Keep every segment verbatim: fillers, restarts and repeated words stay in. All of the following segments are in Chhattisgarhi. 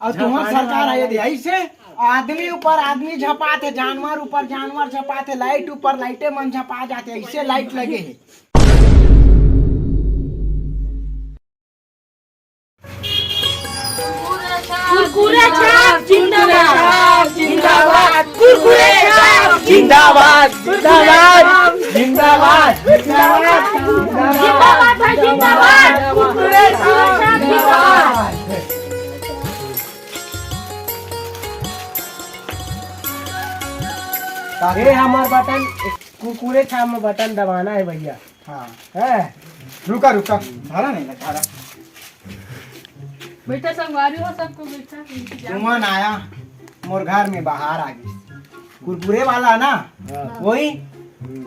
अउ तुम्हर सरकार हे दे, अइसे आदमी ऊपर आदमी झपात हे, जानवर ऊपर जानवर झपात हे, लाइट ऊपर लाइटे मन झपा जाथे, अइसे लाइट लगे हे। कुरकुरे छाप जिंदाबाद, जिंदाबाद। कुरकुरे छाप जिंदाबाद, जिंदाबाद, जिंदाबाद, जिंदाबाद, जिंदाबाद भाई, जिंदाबाद। कुरकुरे छाप जिंदाबाद। ये हमर बटन, कुरकुरे छाप में बटन दबाना हे भैया। हाँ। हैं? रुका, रुका। धारा नहीं ना, धारा। बैठा संगवारी हो, सबको बैठा, इंतजार। तुमन आया, मोर घर में बहार आ गइस। कुरकुरे वाला ना, हाँ। वही। हम्म।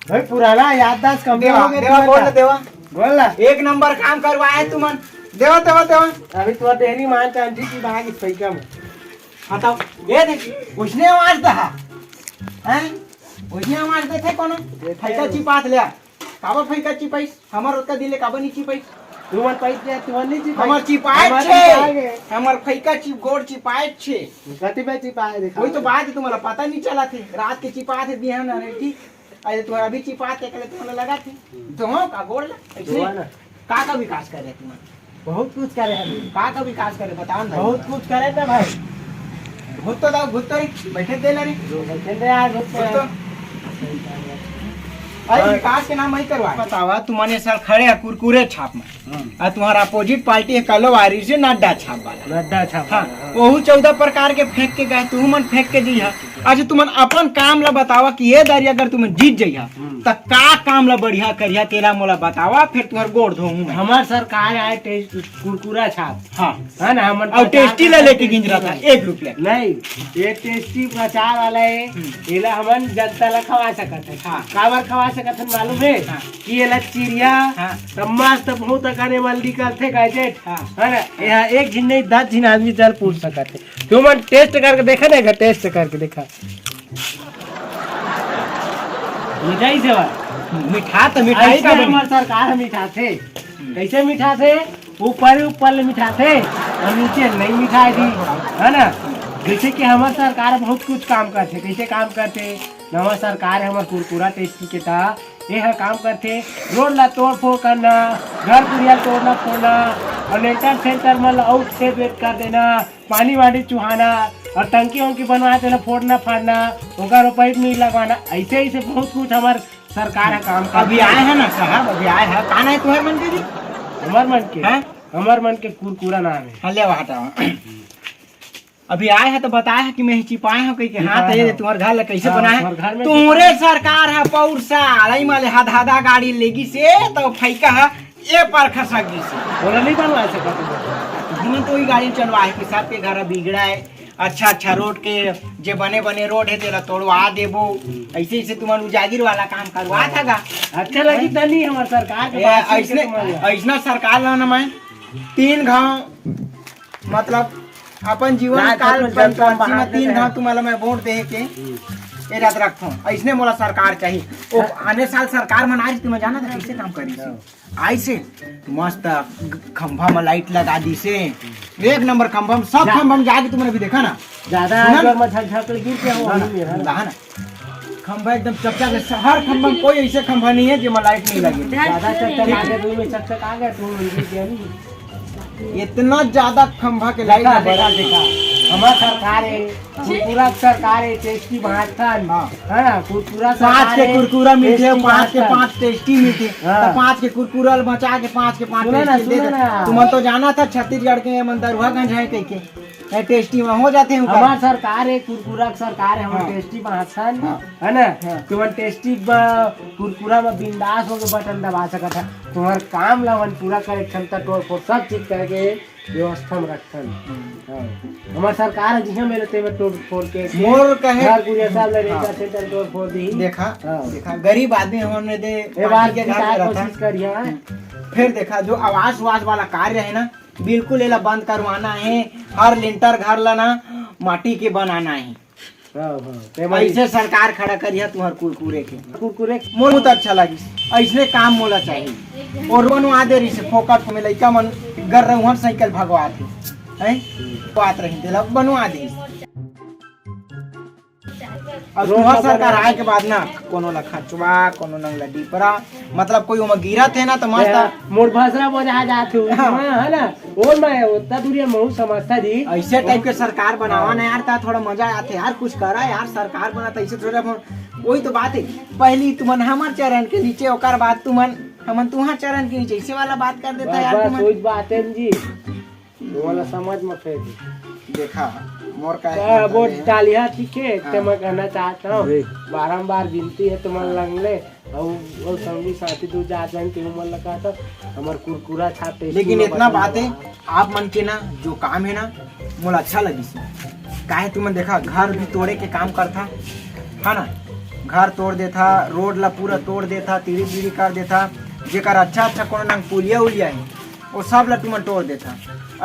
भाई, पुराना याददाश्त कमजोर देवा, हो गया देवा, तुम्हारा। बोल ना, देवा। बोल ना। एक नंबर काम करवाए तुमन। देवा, देवा, देवा। अभी तो डेहरी मान चांदी की भाग इस पैका में। हाँ, तो ये देख, उसने आवाज दहा। हैं? उसने आवाज देथे कोनो? देथे। फैका चिपात ले। काबर फैका चिपाइस? हमर ओतका दिन ले काबर नहीं चिपाइस? तुमन पाइस दे, तुमन नहीं चिपाइस। हमर चिपाए हमर छे। चिपाए गे। हमर फैका चिप, गोड़ चिपाए छे। कति पे चिपाए देखा? वही तो बात है, तुम्हारा पता नहीं चला थे। रात के चिपाए थे, बिहान अरे की। अरे तुम्हारा अभी चिपाए थे, कल तुम्हारा लगा थे। धो का गोड़ ला, ऐसे धोआ ना। का का विकास करे तुम्हारा? बहुत कुछ करे हैं। का का विकास करे, बताओ ना भाई। बहुत कुछ करे ना भाई। घुत्तो दाव, घुत्तो रे, बैठे दे ना रे। जो बैठे दे यार, घुत्तो। घुत्तो। अरे, और विकास के नाम वही करवा। बतावा, तुमन ये साल खड़े है कुरकुरे छाप में। हम्म। और तुम्हारा अपोजिट पार्टी है कलो आ रही से नड्डा छाप वाला। नड्डा छाप हाँ, वाला, हाँ। वहू चौदह प्रकार के फेंक के गए, तुमन फेंक के जी है। अच्छा, तुमन अपन काम ला बतावा कि ये दारी अगर तुमन जीत जइहा, हम्म। त का काम ला बढ़िया करिहा, तेला मोला बतावा, फिर तुम्हार गोड़ धोहूं मैं। हमार सरकार आए टेस्ट कुरकुरा छाप। हाँ। है ना, हमन और प्रचार टेस्टी ला करथन लेके टेस्टी गिंजरा था, वाला। एक रुपया। नहीं, ये टेस्टी प्रचार वाला है, हम्म। एला हमन जनता ला खवा सकत है। हाँ। काबर खवा सकत हन मालूम है? हाँ। कि एला चिड़िया, हाँ। त मस्त बहुत अकन एमन निकलथे गैजेट। हाँ। है ना, यहाँ एक झिन नहीं, दस झिन आदमी चल पूछ सकत है। तुमन टेस्ट करके देखा ना, एक टेस्ट करके देखा। मिठाई से बा। मिठा तो मिठाई अइसे का बनी। हमर सरकार ह मिठाथे। हम्म। कइसे मिठाथे? ऊपर ही ऊपर ले मिठाथे और नीचे नहीं मिठाए दी, है ना? जैसे कि हमर सरकार बहुत कुछ काम करथे। कइसे काम करथे? नवा सरकार है हमर कुरकुरा टेस्टी के ता, ये ह काम करथे, रोड ला तोड़ फोड़ करना, घर कुरिया तोड़ना फोड़ना और लेंटर सेंटर मन ला आउट से बेट कर देना, पानी वानी चुहाना और टंकी वंकी बनवाए तेला फोड़ना फाड़ना, ओकर पाइप नहीं लगवाना, ऐसे ऐसे बहुत कुछ हमर सरकार ह काम करथे। अभी आए हैं ना साहब, अभी आए हैं। का नाम है तुम्हारे मन के जी? हमर मन के? हैं? हमर मन के कुरकुरा नाम है। हाँ, ले हटाओ। अभी आए हैं तो बताए हैं कि मैं ही चिपाए हूँ कहीं के। हाँ, चिपाए तो ये हो। तुम्हारे घर ला कैसे हाँ, बनाए हैं? तुम्हारे घर में तुम्हारे सरकार है पौर साल, आई माले हद हदा गाड़ी लेगी से तो फैका है। ये पर खसक गिस। ओला नहीं बनवा सकत हो। तुमन तो ही गाड़ी चलवा है कि सबके घर बिगड़ा है, अच्छा अच्छा रोड के जे बने बने रोड है तेला तोड़वा देबो। ऐसे ऐसे तुमन उजागिर वाला काम करवा था गा। अच्छा लगी तनी हमर सरकार के ये बात सुन के ऐसने तुम्हारे। ऐसना सरकार ला ना मैं तीन घाव मतलब अपन जीवन राजपथ काल में जब तुम पंचवर्षी में बाहर तीन गए घाव हैं। तुम्हारा मैं वोट दे के ये रात रखता हूँ। ऐसने मोला सरकार चाहिए। ओ आने साल सरकार मना रही तुम्हें जाना था कैसे काम करी। आइसे मस्त खंभा में लाइट लगा दी से, एक नंबर खंभा में, सब जा- खंभा में जाके तुमने भी देखा ना। ज्यादा सुना ना? जोर में झकझक गिर के हो, ना, वही ना, मेरा ना। रहा ना। खंभा एकदम चकचक है, हर खंभा में कोई ऐसे खंभा नहीं है जेमा लाइट नहीं लगी। ज्यादा चकचक आ गया, तो मैं चकचक आ गया, तुम गिर गया नहीं। इतना ज्यादा खंभा के लाइट देखा, लगा देखा, है। देखा। हमार सरकार है, कुरकुरा के सरकार है, टेस्टी बांटथन। हाँ। है ना? कुरकुरा पाँच सरकार के है, कुरकुरा मिलथे, टेस्टी पाँच के बांटथन। पाँच टेस्टी मिलथे। हाँ। तो पाँच के कुरकुरा ल बचा के पाँच के पाँच सुना ना, टेस्टी दे सुना दे। ना। तुमन तो जाना था छत्तीसगढ़ के ये मन दरुआगंज है कह के। ये टेस्टी में हो जाते हैं ऊपर। हमार सरकार है, कुरकुरा के सरकार है, हम हाँ। टेस्टी बांटथन। हाँ। है ना? हाँ। तुमन टेस्टी ब-, कुरकुरा में बिंदास होके बटन दबा सकत है। तुम्हार काम ला हमन पूरा करे, क्षमता तोड़ फोड़ सब चीज करके व्यवस्था में रखथन। हम्म। हाँ। हमार सरकार ह जिहां मिले तेमे तोड़ फोड़ के, के मोर कहे घर गुड़िया सब ले हाँ। रेंजा सेंटर तोड़ फोड़ दी। देखा, हाँ। देखा, गरीब आदमी हमन ने दे ये पार्टी बात के घर जिताए में रहता। कोशिश करिया। हम्म। फिर देखा, जो आवास वास वाला कार्य है ना, बिल्कुल एला बंद करवाना है। हर लिंटर घर ला ना माटी के बनाना है। हाँ, हाँ, ते भाई। ऐसे सरकार खड़ा करिहा तुहर कुरकुरे के। कुरकुरे। मोला बहुत अच्छा लगिस, ऐसने काम मोला चाहिए। और बनवा दे रही से फोकट में लइका मन गर रहुआ साइकिल भगवा थे, हैं? बात रही, तेला बनवा दे। अउ रोड तुंहर ला सरकार बनवा आए के बाद ना, कोनो ला खचवा, कोनो नंग ला डीपरा, मतलब कोई ओमा गिरत हे ना तो मस्त ए, मोर भसरा बोझा जात हूँ। हाँ। हाँ, है ना? वो मैं उतना दूरिया महू समझता जी। ऐसे टाइप के सरकार बनावा ना यार, ता थोड़ा मजा आते यार, कुछ करा यार, सरकार बना तो ऐसे थोड़ा अपन, वही तो बात है। पहली तुमन हमर चरण के नीचे, ओकर बाद तुमन, हमन तुहार चरण के नीचे, ऐसे वाला बात कर देता बस, यार बस, तुमन। वही बात है जी। वो वाला समझ में फेर दे। देखा, मोर का का एक वो बात है। डालिया ठीक है, हाँ। ते मैं कहना चाहता हूँ, जी। बारंबार विनती है तुम्हारे हाँ। लंगले, और वो संगी साथी दो जात जान के उमर लगा था, हमार कुरकुरा छाप टेस्टी लेकिन में इतना बटन बात है, दबा। आप मन के ना जो काम है ना, मोला अच्छा लगिस। काहे तुमन देखा, घर भी तोड़े के काम करथा, है ना? घर तोड़ देथा, रोड ला पूरा तोड़ देथा, तीड़ी बीड़ी कर देथा। जेकर अच्छा अच्छा कोनो नंग पुलिया उलिया है, वो सब ला तुमन तोड़ देथा।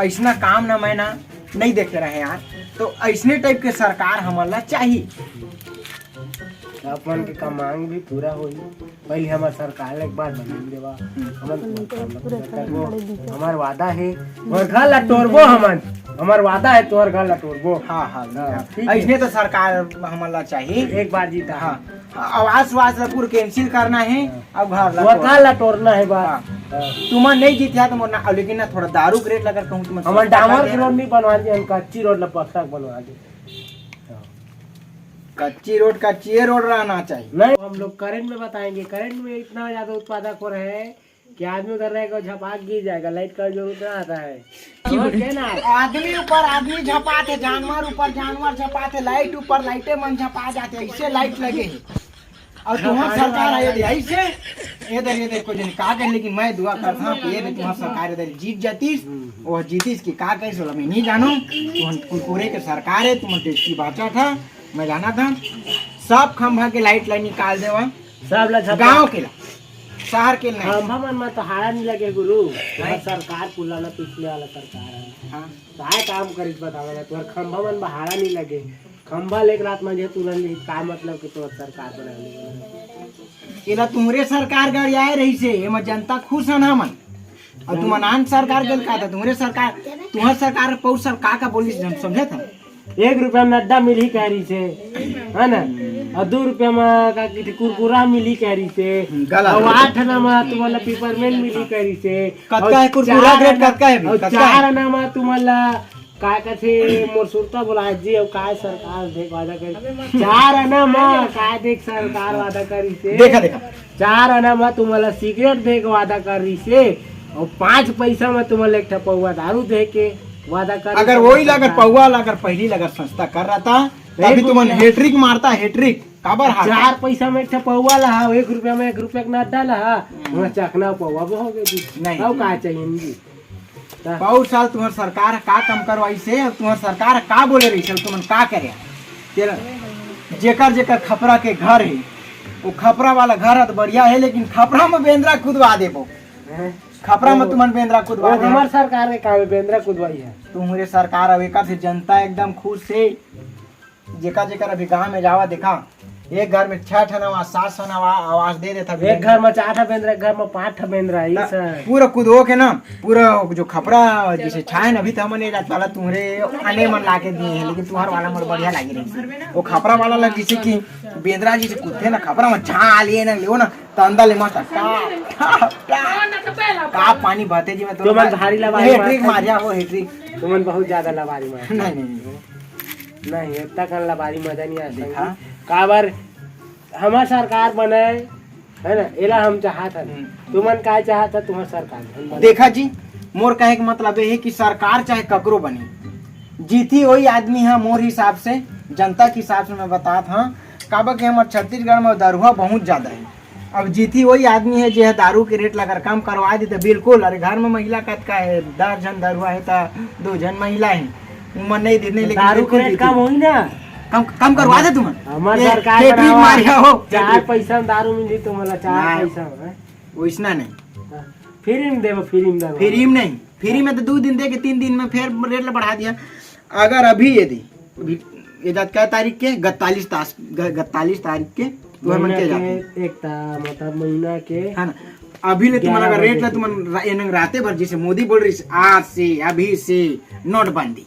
ऐसना काम ना मैं ना नहीं देखे रहे यार। तो ऐसने टाइप के सरकार हमन ला चाहिए। अपन के कमांग भी पूरा होही। पहले हमार सरकार ला एक बार बना देवा। हम्म। हमन पूरा काम ला पूरा करबो। हमार वादा है, तोहर घर ला तोड़बो हमन। हमार वादा है, तोहर घर ला तोड़बो। हाँ, हाँ, हाँ, हाँ। ठीक है। ऐसने तो सरकार हमन ला चाहिए। एक बार जीता। हाँ, आवास वास ला पूरा cancel करना है। हाँ। अब घर ला वो तोड़। घर ला तोड़ना है बात। हाँ। हाँ। तुमन नहीं जीतिया तो मोर ना, लेकिन ना थोड़ा दारू के रेट लगा कहूँ तुमन हमन सस्ता डामर कर के देना। रोड नहीं बनवा दे, हम कच्ची रोड ला पक्का बनवा दे। हाँ। कच्ची रोड, कच्ची रोड रहना चाहिए। नहीं, हम लोग करंट में बताएंगे। करंट में इतना ज्यादा उत्पादक हो रहे हैं कि आदमी उधर रहेगा, झपाक गिर जाएगा। लाइट का जरूरत ना आता है। समझ गए ना? आदमी ऊपर आदमी झपात है, जानवर ऊपर जानवर झपात है, लाइट ऊपर लाइटे मन झपा जाते हैं, इससे लाइट लगे है। और तुम्हार सरकार आए थे ऐसे, इधर ये देखो जन का कहे, लेकिन मैं दुआ करता हूँ कि ये दे तुम्हार सरकार इधर जीत जातीस, वो जीतीस की का कहे सोला मैं नहीं जानूं। तुम कुरकुरे के सरकार है, तुम टेस्टी बाचा था, मैं जाना था। सब खंभा के लाइट लाइन निकाल देवा। सब ला झपा। गांव के ला, शहर के नहीं। खंभा मन में तो हाड़ा नहीं लगे गुरु। तुम्हार सरकार पुराना पिछले वाला सरकार है। हाँ। काय काम करिस बतावे ना, तुम्हार खंभा मन में हाड़ा नहीं लगे। खंभा लेके रात में जे तुरंत नहीं, का मतलब कि तुम्हार सरकार बना ले? एला तुम्हरे सरकार गरियाए रहिसे, एमा जनता खुश है ना मन। और तुम अनान सरकार गल का था, तुम्हरे सरकार, तुम्हार सरकार पौर साल का का बोलिस, हम समझे था। एक रुपया में नड्डा मिलही कह रहिसे, है ना? और दो रुपया में का कहते कुरकुरा मिलही कह रहिसे, गला। और आठ आना में तुम्हारा पिपरमेंट मिलही कह रहिसे। कतका और है कुरकुरा चार रेट, आना, कतका है अभी? और कतका चार है? आना में तुम्हारा का कथे मोर सुरता बोला जी, अब काय सरकार देख वादा करी। चार आना में का देख सरकार वादा करिसे। देखा, देखा। चार आना में तुम्हारा सिगरेट दे के वादा कर रहिसे, और पाँच पैसा में तुम्हारा एक ठा पौवा दारू दे के वादा कर अगर वही ला अगर पौवा ला अगर पहली ला अगर सस्ता कर रहा था, नहीं तभी तुमन बोलता। Hat-trick मारता, hat-trick। काबर हारता? चार पैसा में एक ठा पौवा ला, एक रुपया में एक रुपया के नड्डा ला, हम्म। वहाँ चखना पौवा वो हो गए जी। नहीं, अब नहीं। का चाहिए जी? हाँ। पौर साल तुम्हार सरकार का काम करवाइसे, अब तुम्हार सरकार का बोले रहिसे, तुमन का करे? तेरा जेकर जेकर खपरा के घर है, वो खपरा वाला घर है तो बढ़िया है, लेकिन खपरा में बेंदरा कुदवा देबो। हैं? खपरा में वो, तुमन बेंदरा कुदवा वो दे। हमार सरकार के काम है, बेंदरा कुदवाई है। तुम्हरे सरकार अब एकर से जनता एकदम खुश है। जेकर जेकर अभी गांव में जावा देखा, एक घर में छह ठन आवास, सात ठन आवा-, आवास दे देता एक घर में चार ठा बेंदरा, एक घर में पांच ठा बेंदरा, ये ना, सब। पूरा कुदो के ना, पूरा जो खपरा जैसे छाए ना, अभी तो हमन ये जात वाला तुम्हरे आने मन लाके दिए हैं, लेकिन तुम्हार वाला मोर बढ़िया लागे रही। वो खपरा वाला लग जैसे कि बेंदरा जैसे कुदथे ना, खपरा में छा लिए ना, लेओ ना, तो अंदर ले मस्त टप, टप, टप। का पानी बहते जी, मैं तो तुमन भारी लबारी hat-trick मारते। मारिया हो, hat-trick। तुमन बहुत ज्यादा लबारी मार। नहीं, नहीं, नहीं। नहीं, इतना कन लबारी मजा नहीं आ देखा? संगी। काबर हमार सरकार बने, है ना, एला हम चाहत हन। हम्म। तुमन काय चाहत ह, तुम्हार सरकार बने। देखा जी, मोर कहे के मतलब ये है कि सरकार चाहे ककरो बने, जीती वही आदमी है मोर हिसाब से, जनता के हिसाब से मैं बतात हाँ। काबर के हमार छत्तीसगढ़ में दरुहा बहुत ज्यादा है। अब जीती वही आदमी है, जे ह दारू के रेट ला अगर कम करवा दी तो बिल्कुल। अरे घर में महिला कतका है, दस झन दरुहा है तो दो झन महिला है, उमन नहीं देने, लेकिन दारू के बिल्कुल रेट जीती। कम होई ना। कम, कम करवा दे तुमन। हमार ये सरकार hat-trick बनावा। मारिया हो। चार पैसा में दारू मिली तुम्हारा, चार नहीं। पैसा में। वैसना नहीं। हाँ। Free में देबो, free में देबो। Free में नहीं, free में तो दो दिन दे के तीन दिन में फिर रेट ला बढ़ा दिया। अगर अभी ये दी, अभी ये जात कै तारीख के? गत्तालीस तास-, ग-, गत्तालीस तारीख के तुहर मन महीना के जात के है। एक ता-, मतलब महीना के है ना? अभी ले तुमन ग्यारह अगर रेट बजे ला के। तुमन रा-, ये नंग राते भर जैसे मोदी बोल रही, आज से, अभी से नोटबंदी।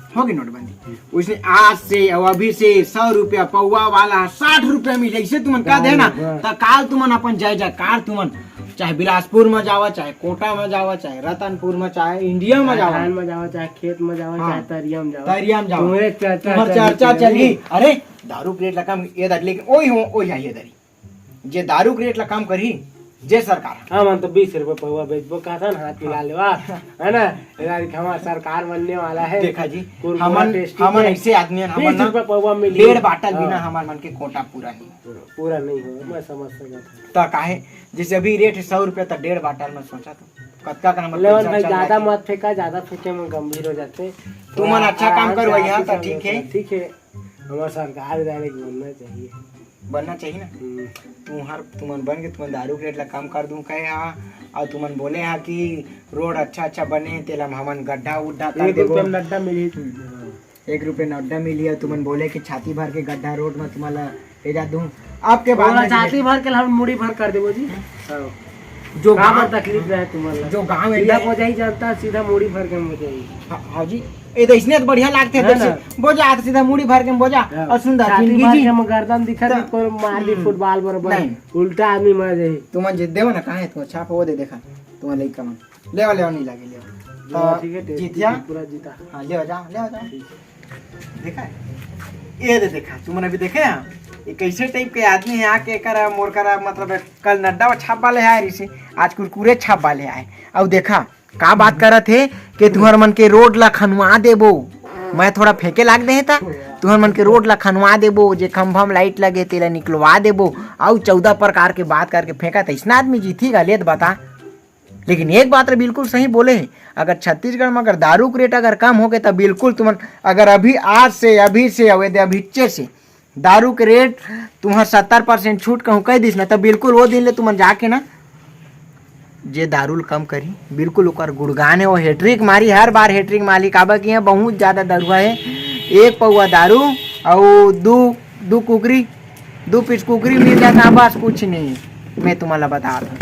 होगे नोटबंदी। उसने आज से अउ अभी से सौ रुपया पौवा वाला साठ रुपया मिले, ऐसे तुमन कह देना। त काल तुमन अपन जय जयकार, तुमन चाहे बिलासपुर में जावा, चाहे कोटा में जावा, चाहे रतनपुर में, चाहे इंडिया में जावा, धान में जावा, चाहे खेत में जावा, हाँ। चाहे तरिया में जावा, तरिया में जावा। तुम्हर चर्चा चलही। अरे, दारू के रेट ला कम, ये दारू, लेकिन ओही हो, ओही आई ये दारू। जे दारू के रेट ला कम करही, जे सरकार। हमन तो बीस रुपए पौवा बेचबो कहथन, हाथ मिला लेवा, है ना? ये दारी हमार सरकार बनने वाला है। देखा जी, कुरकुरा हमन, tasty हमन है। ऐसे आदमी हन, हमन बीस ना रुपए पौवा मिली। डेढ़ बाटल बिना हाँ। हमर मन के कोटा पूरा नहीं। पूरा नहीं हो, मैं समझ सकत हूँ। त काहे, जैसे अभी रेट है सौ रुपया, त डेढ़ बाटल में सोचा तो कतका का हमर लेवन पैसा भाई, चल ज्यादा जाही। मत फेंका, ज्यादा फेंके में गंभीर हो जाते। तुमन अच्छा काम करो भैया, त ठीक है। ठीक है। हमार सरकार direct बनना चाहिए। बनना चाहिए ना। हम्म। तुहर, तुमन बन के तुमन दारू के रेट ला कम कर दूं कहे हा, और तुमन बोले हा कि रोड अच्छा अच्छा बने, तेला हमन गड्ढा उड्ढा कर एक देबो। रुपया में नड्डा मिली। एक रुपया नड्डा मिली, और तुमन बोले कि छाती भर के गड्ढा रोड में तुम्हारा भेजा दूं। आपके बाद ओला में छाती भर के हम मुड़ी भर कर देबो जी। हाँ। जो काबर गाँव, तकलीफ रहे तुम्हारा? जो गाँव सीधा area बोझा ही जानता, सीधा मुड़ी भर के बोझा ही। हाँ, हाँ जी, ये तो इसने तो बढ़िया लागते है जैसे ना? बोझा, तो सीधा मुड़ी भर के बोझा हाँ। और सुंदर छाती जिंदगी भर जी। के हम गर्दन दिखा तो दी, कोई मार दी हम्म। फुटबॉल बराबर। नहीं। उल्टा आदमी मर जाई। तुमन जीत देवा ना, कहाँ है तुम्हारा छाप, वो दे देखा, तुम्हारा लइका मन। लेवा, लेवा, नहीं लागे, लेवा। लेवा, तो ठीक है, टेस्ट जीतिया। पूरा जीता। हाँ, लेवा जा, लेवा जा। ठीक। देखा है? ये दे देखा, तुमन अभी देखे हैं? ये कैसे type के आदमी है, आके एकर मोर करा, मतलब, कल नड्डा छाप वाले आए रही से, आज कुरकुरे छाप वाले आए। अब देखा, का बात करत हे कि तुहर मन के रोड ला खनवा देबो। मैं थोड़ा फेंके लाग दे हे ता, तुहर मन के रोड ला खनवा देबो, जे खंभा में लाइट लगे तेला निकलवा देबो। अउ चौदह प्रकार के बात करके फेंका, त अइसना आदमी जीतही गा, ले त बता। लेकिन एक बात रे बिल्कुल सही बोले हे, अगर छत्तीसगढ़ में अगर दारू के रेट अगर कम होगे त बिल्कुल तुमन, अगर अभी आज से, अभी से, अवे दे अभिच्चे से दारू के रेट तुम्हर सत्तर परसेंट छूट कहूँ कह दिस ना, त बिल्कुल वो दिन ले तुमन जाके ना, जे दारू ल कम करी, बिल्कुल ओकर गुणगान है। वो हैट्रिक मारी, हर बार हैट्रिक मारी, काबर कि यहाँ बहुत ज्यादा दरुआ है। एक पौवा दारू अउ दू, दू कुकरी, दू पीस कुकरी मिल जाता, बस कुछ नहीं है। मैं तुम्हाला बता दूँ,